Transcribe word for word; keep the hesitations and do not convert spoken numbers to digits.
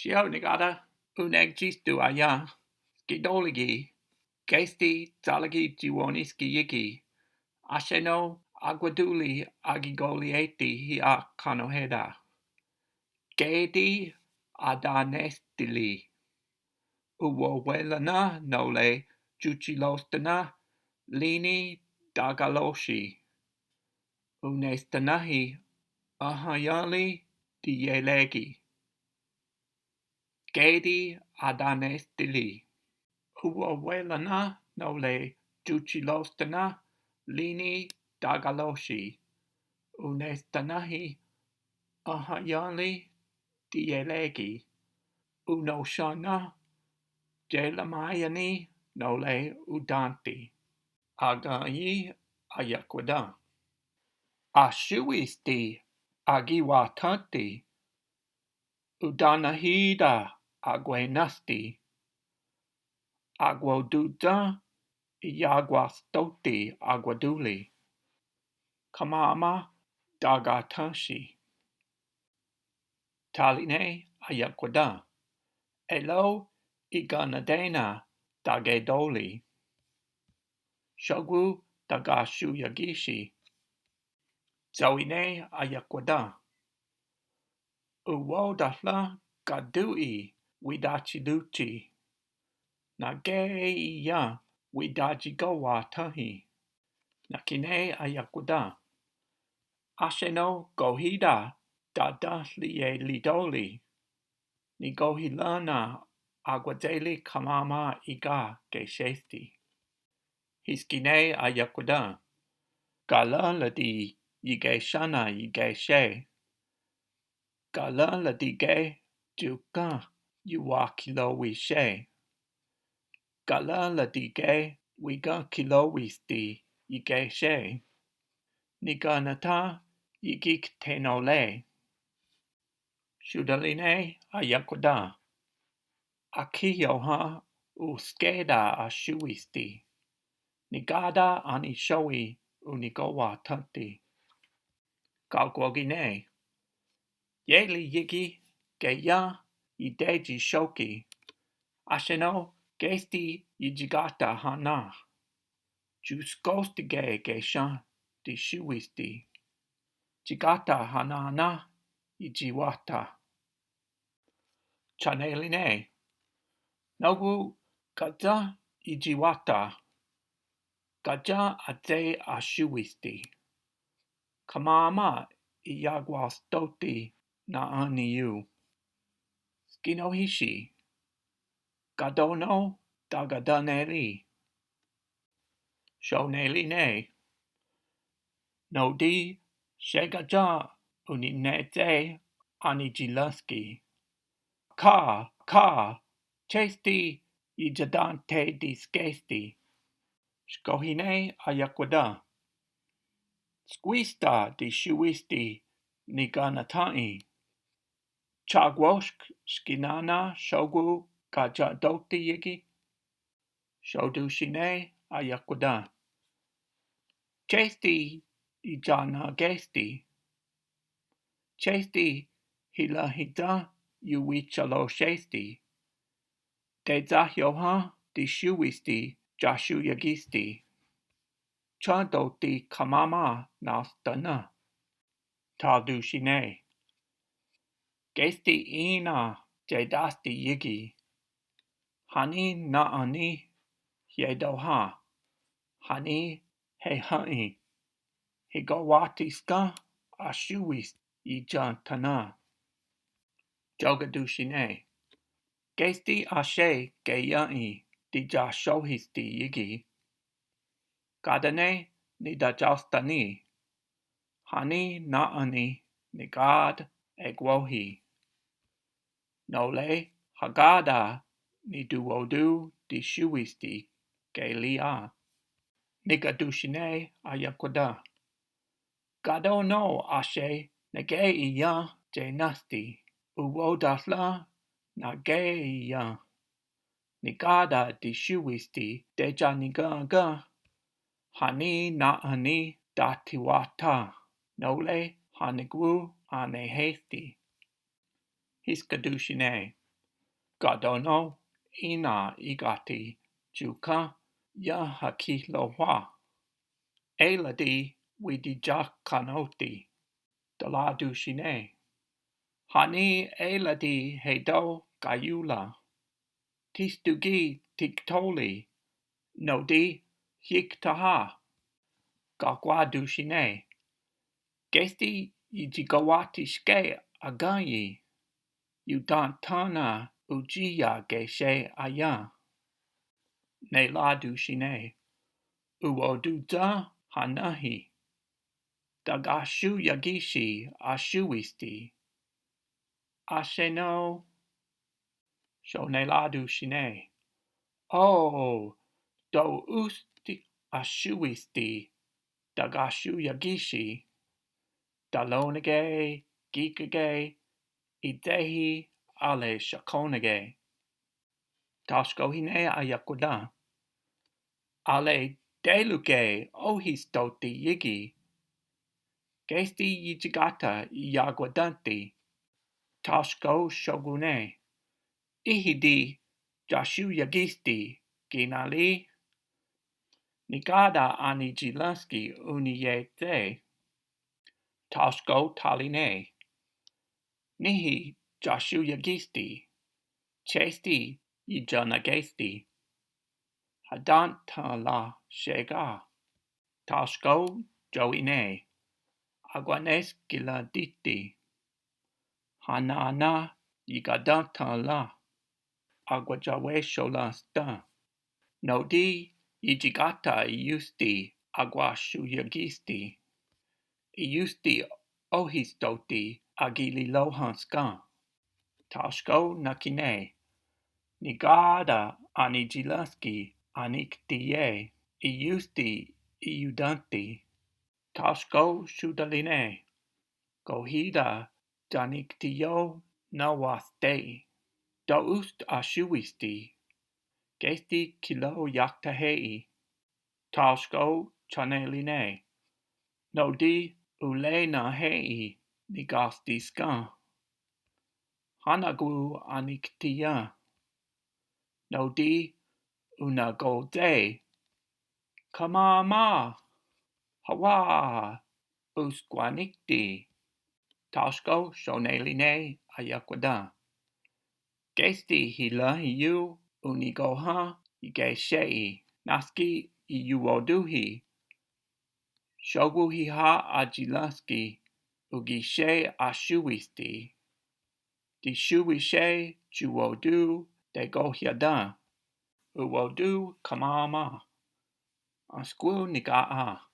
Chio'u nigada, unek chistu aya, skidoligi, kesti tsaligi chiwoniski yiki, aseno aguaduli agigolieti hia kanojeda. Kedi adanestili. Uwowelana no le chuchilostana lini dagaloxi. Unestanahi ahayanli diyelegi. Kedi adanestili. Uwowelana no le chuchilostana lini dagaloxi. Unestanahi ahayanli diyelegi. Unoxana yelamayani no le udanti. Agañi ayakuadan. Axuwisti agiwatanti. Udanahida aguenasti. Aguadutsan iyaguastoti aguaduli. Kamama dagatanxi. Taline ayakuadan. Elo iganadena dagedoli. Xogu dagaxuyagixi. Tsoine ayakuadan. Uwodahlan kadu'i widachiduchi. Nagei iya widajigowatanhi. Nakine ayakuadan. Aseno kohida dadanhlielidoli. Nigohilana aguatzeli kamama iga kexesti. Hiskine ayakuadan. Kalanladi yigexana yigexe. Kalanladi ge chukan yuwakilowixe. Kalanladi ge wigankilowisti yigexe. Niganatan yigiktenole. Xudalline ayakuadan. Akiyohan uskeda axuwisti. Nigada anixowi unigowatanti. Kaukuagine. Yeli yigi keya ideji xoki. Aseno kesti yijigata hana. Chuskostige kexan dixuwisti. Chigata hanana yijiwata. Chaneline. Nogu katza yijiwata. Katza atse axuwisti. Kamama iyaguastoti na'aniyu. Skinohixi. Kadono tagadaneli. Xoneline. Nodi xegaja uninetse anijilaski. Ka, ka, chesti ijadantediskesti. Xkohine ayakuadan. Skwista dixuwisti niganatani. Chagwoxk xkinana xogu kachadoti yigi. Xoduxine ayakuadan. Chesti ijanaguesti. Chesti jilahitza yuwichaloxesti. Tezahyohan dixuwisti cha'xuyagisti. Chadoti kamama nastana. Talduxine. Kesti ina chedasti yigi. Hani na'ani yedoha. Hani heha'i. Higawatiska axuwis ijantana. Chogaduxine. Kesti axe keya'i dijaxohisti yigi. Kadane nidachastani. Hani na'ani nikad egwohi. Nole hagada niduwodu dixuwisti kelia. Nigaduxine ayakuadan. Kadono axe nageiya chenasti. Uwodahlan nageiya. Nikada dixuwisti techanigangan. Hani na'ani datiwata. Nole hanigwu anehesti. Hiskaduxine. Ka dono ina igati chuka ya hakihlohua. Elati widija kanoti. Taladu sine. Hani elati hedo kayula. Tistugi tiktoli. Nodi hiktaha. Kakwadu sine. Kesti yijikawati ske aganyi. Yudantana ujiya geshe aya. Neladu sine. Uoduza hanahi. Tagaxu yagishi axuisti. Aseno. Shoneladu sine. O, to usti axuisti. Tagaxu yagishi. Talonage, gikage, idehi, ale shakonage. Taxko hine ayakwada. Ale deluke ohistoti yigi. Kesti yijigata iyagwadanti. Taxko shogune. Ihidi jaxu yagisti ginali. Nikada ani jilanski uniyete. Taxko taline. Nihi jaxu yagisti. Chesti yijanagesti. Hadanta la shega. Taxko joine. Aguaneski la diti. Hanana yigadanta la. Aguajawe sholastan. Nodi yijigata iyusti aguaxu yagisti. Iyusti ohistoti agililohanskan. Taxko nakine. Nikada ani jilanski aniktiye. Iyusti iyudanti. Taxko xudaline. Kohida taniktiyo nawastei. To ust axuisti. Kesti kilo yaktahei. Taxko chaneline. Nodi ulena hei nikastiskan. Hanagu aniktiya. Nodi unagote. Kamama. Hawa. Uskwanikti. Taxko xoneline ayakwada. Kesti hilahiyu unigoha igeshei. Naski iyuoduhi. Xowuhiha ajilanski ugishe axuisti. Tixuishe chuodu tegohiadan. Uodu kamama. Ansku nika a.